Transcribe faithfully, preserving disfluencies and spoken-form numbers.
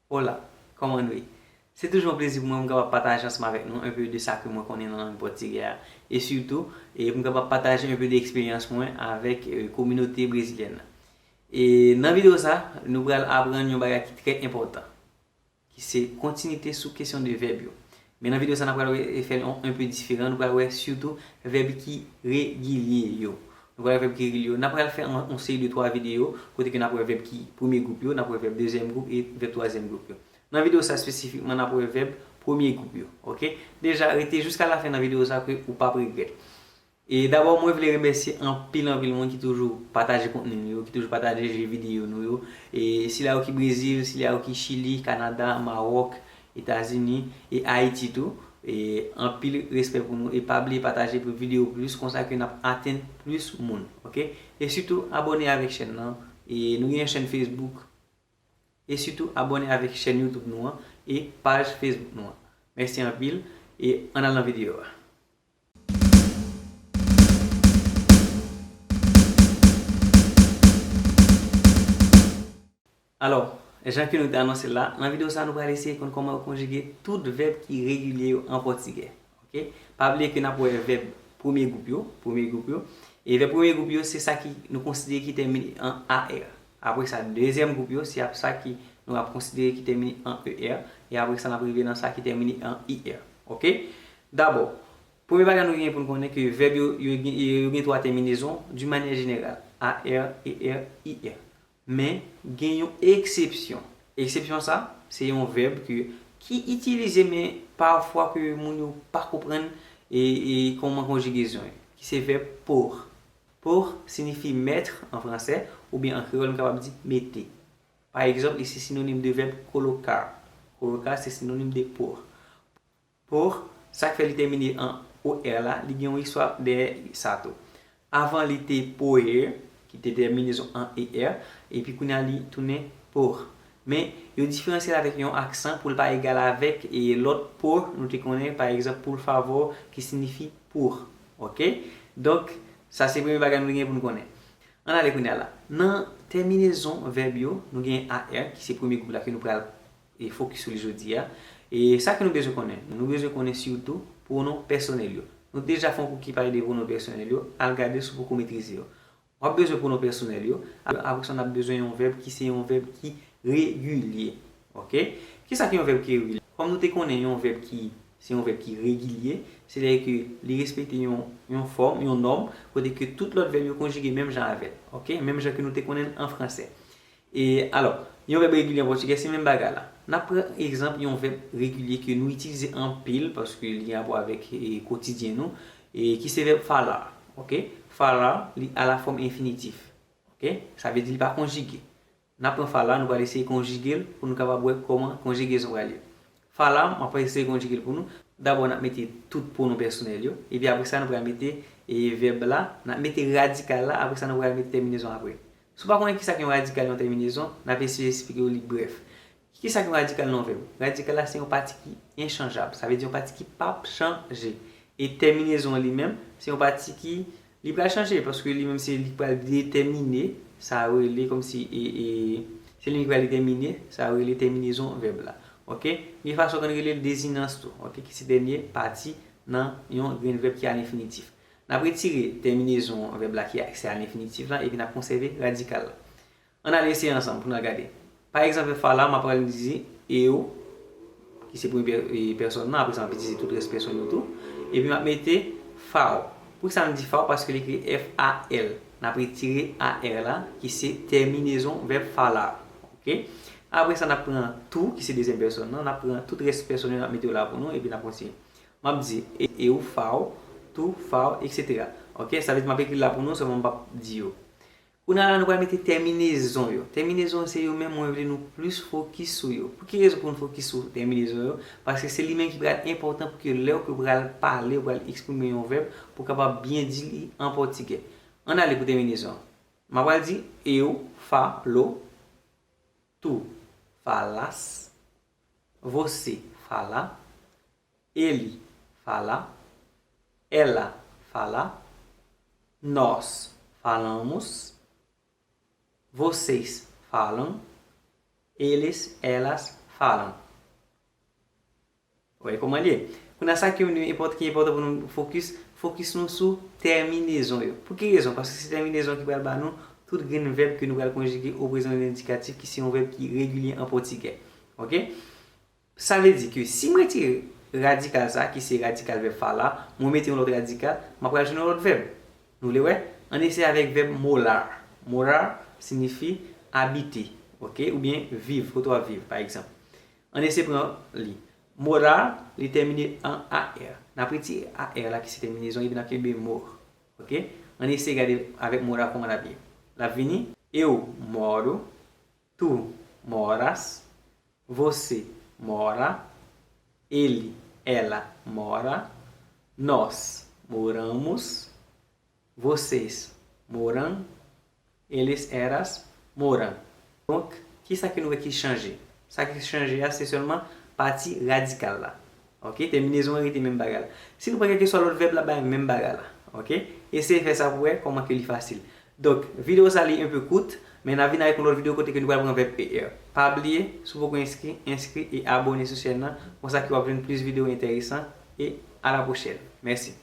Hola, kòman nou ye? Se toujou yon plezi pou mwen pou m kapab pataje ansanm avèk nou enpe de sa ke mwen konnen nan lang pòtigè a. E sitou, e pou m kapab pataje enpe de eksperyans mwen avèk e, kominote brezilyèn nan. E nan videyo sa, nou pral aprann yon bagay ki trè enpòtan, ki se kontinite sou kesyon de vèb yo. Men nan videyo sa, n ap pral wè e fè l yon, enpe diferan. Nou pral wè sitou vèb ki regilye yo. Nou pral wè vèb ki regilye yo. N ap pral fè yon, yon seri de twa videyo kote ke n ap wè vèb ki premye gwoup yo, n ap wè vèb dezyèm gwoup e vèb twazyèm gwoup yo. Nan videyo sa espesifikman, n ap wè vèb premye gwoup yo. Oke? Deja, rete jiska lafen nan videyo sa ke ou p ap regrèt. E dabò, mwen vle remèsye anpil, anpil moun ki toujou pataje kontni nou yo, ki toujou pataje videyo nou yo. E sila yo ki Brezil, sila yo ki Chili, Kanada, Mawòk, Etazini e Ayiti tou. E anpil respè pou nou. E pa bliye pataje pou videyo plis, konsa ke n ap atenn plis moun. Oke? E sitou, abòne avèk chèn nan. E nou gen yon chèn Facebook. E sitou, abòne avèk chèn YouTube nou an e paj Facebook nou an. Mèsi anpil. E ann al nan videyo a. Alò, jan ke nou te anonse l la, nan videyo sa a, nou pral eseye konn kòman yo konjige tout vèb ki regilye yo an pòtigè. Oke? Pa bliye ke n ap wè vèb premye gwoup yo, premye gwoup yo. E vèb premye gwoup yo, se sa ki nou konsidere ki tèmine an A R. Apre sa, dezyèm gwoup yo, se ap sa ki nou ap konsidere ki tèmine an E R. E apre sa, n ap rive nan sa ki tèmine an I R. Oke? Dabò, premye bagay nou gen pou n konnen ke vèb yo, yo gen, yo gen twa tèminezon, d'une manière générale, A R, E R, I R. Men, gen yon eksepsyon. Eksepsyon sa, se yon vèb ke, ki itilize, men pafwa ke moun yo pa konprann e, e kòman konjigezon yo, ki se vèb por. Por siyifi mettre an fransè, oubyen an kreyòl, nou kapab di mete. Pa egzanp, li se sinonim de vèb colocar. Colocar se sinonim de por. Por, sa k fè li tèmine an O R la, li gen yon istwa dèyè sa tou. Avan li te poer, ki te tèminezon an E R, epi kounye a li tounen por. Men, yo diferansye l avèk yon aksan pou l pa egal avèk e lòt por nou te konnen, pa egzanp, por favor, ki siyifi pour. Oke? Donk, sa se premye bagay nou gen pou n konnen. Ann ale kounye a la. Nan tèminezon vèb yo, nou gen A R, ki se premye gwoup la ke nou pral e fokis sou li jodi a. E sa ke nou bezwen konnen? Nou bezwen konnen sitou pwonon pèsonèl yo. Nou deja fè yon kou ki pale de pwonon pèsonèl yo, al gade si w poko metrize yo. W ap bezwen pwonon pèsonèl yo, apre sa n ap bezwen yon vèb ki se yon vèb ki regilye. Oke? Kisa ki yon vèb ki regilye? Kòm nou te konnen yon vèb ki se yon vèb ki regilye, sètadi ke li respekte yon, yon fòm, yon nòm, kote ke tout lòt vèb yo konjige menm jan avè l. Oke? Menm jan ke nou te konnen l an fransè. E alò, yon vèb regilye an pòtigè, se menm bagay la. N ap pran egzanp yon vèb regilye ke nou itilize anpil, paske li gen rapò avèk, e, kotidyen nou, e ki se vèb falar. Oke? Falar, li a la fòm enfinitif. Oke? Sa vle di li pa konjige. N ap pran falar, nou pral eseye konjige l pou nou kapab wè kòman konjigezon pral ye. Falar, m ap eseye konjige l pou nou. Dabò, n ap mete tout pwonon pèsonèl yo. Epi apre sa, nou pral mete, e, vèb la. N ap mete radikal la, apre sa, nou pral mete tèminezon apre. Si w pa konnen kisa ki yon radikal, yon tèminezon, n ap eseye esplike w li brèf. Kisa ki yon radikal nan yon vèb? Radikal la, se yon pati ki enchanjab. Sa vle di yon pati ki p ap chanje. E tèminezon an li menm, se yon pati ki, li pral chanje, paske li menm se li k pral detèmine, sa yo rele kòmsi, e, e, se li menm ki pral detèmine, sa yo rele tèminezon vèb la. Oke? Gen fason ke n rele l dezinans tou, oke, ki se dènye pati nan yon grenn vèb ki a lenfinitif. N ap retire tèminezon vèb la ki a, se a lenfinitif la, epi n ap konsève radikal la. Ann ale eseye ansanm pou n al gade. Pa egzanp, falar, m ap pral itilize eu, ki se premye pè-, e, pèsòn nan, apre sa, m ap itilize tout rès pèsòn yo tou. Epi m ap mete fal. Poukisa m di fal? Paske li ekri F A L. N ap retire A R la, ki se tèminezon vèb falar. Oke? Apre sa, n ap pran tu, ki se dezyèm pèsòn nan, n ap pran tout rès pèsòn yo, n ap mete yo la pou nou, epi n ap kontinye. M ap di e-, eu, fal, tu, fal, etsetera. Oke? Sa vle di m ap ekri l la pou nou, sèlman m p ap di yo. Kounye a la, nou pral mete tèminezon yo. Tèminezon se yo menm mwen vle nou plis fokis sou yo. Pou ki rezon pou nou fokis sou tèminezon yo? Paske se li menm ki pral enpòtan pou ke lè w ke w pral pale, w pral eksprime yon vèb, pou w kapab byen di li an pòtigè. Ann ale pou tèminezon. M ap pral di eu falo, tu falas, você fala, ele fala, ela fala, nós falamos, vocês falam, eles, elas Falam. Ou wè kòman l ye? Kounye a, sa ki enpòt-, ki enpòtan pou nou fokis, fokis nou sou tèminezon yo. Pou ki rezon? Paske se tèminezon ki pral ba nou tout grenn vèb ke nou pral konjige o prezan lendikatif, ki se yon vèb ki regilye an pòtigè. Oke? Sa vle di ke si m retire radikal sa, ki se radikal vèb fala, mwen mete yon lòt radikal, m ap pral jwenn yon lòt vèb. Nou vle wè? Ann eseye avèk vèb morar. Morar siyifi abite, oke? Oubyen viv, kote w ap viv, pa egzanp. Ann eseye pran li. Morar, li tèmine an A R. N ap retire A R la ki se tèminezon, epi n ap kenbe mor. Oke? Ann eseye gade avèk morar kòman l ap ye. L ap vini: Eu moro, tu moras, você mora, ele, ela mora, nós moramos, vocês moram, eles, elas moram. Donk, kisa ke nou wè ki chanje? Sa ki chanje a, se sèlman pati radikal la. Oke? Tèminezon an rete menm bagay la. Si nou pran kèlkeswa lòt vèb la, bay menm bagay la. Oke? Eseye fè sa pou wè kòman ke li fasil. Donk, videyo sa li enpe kout, men n a vin avèk yon lòt videyo kote ke nou pral pran vèb E R. Pa bliye, si w poko enskri, enskri e abòne sou chèn nan, konsa ke w ap jwenn plis videyo enteresan, e a la pwochèn. Mèsi.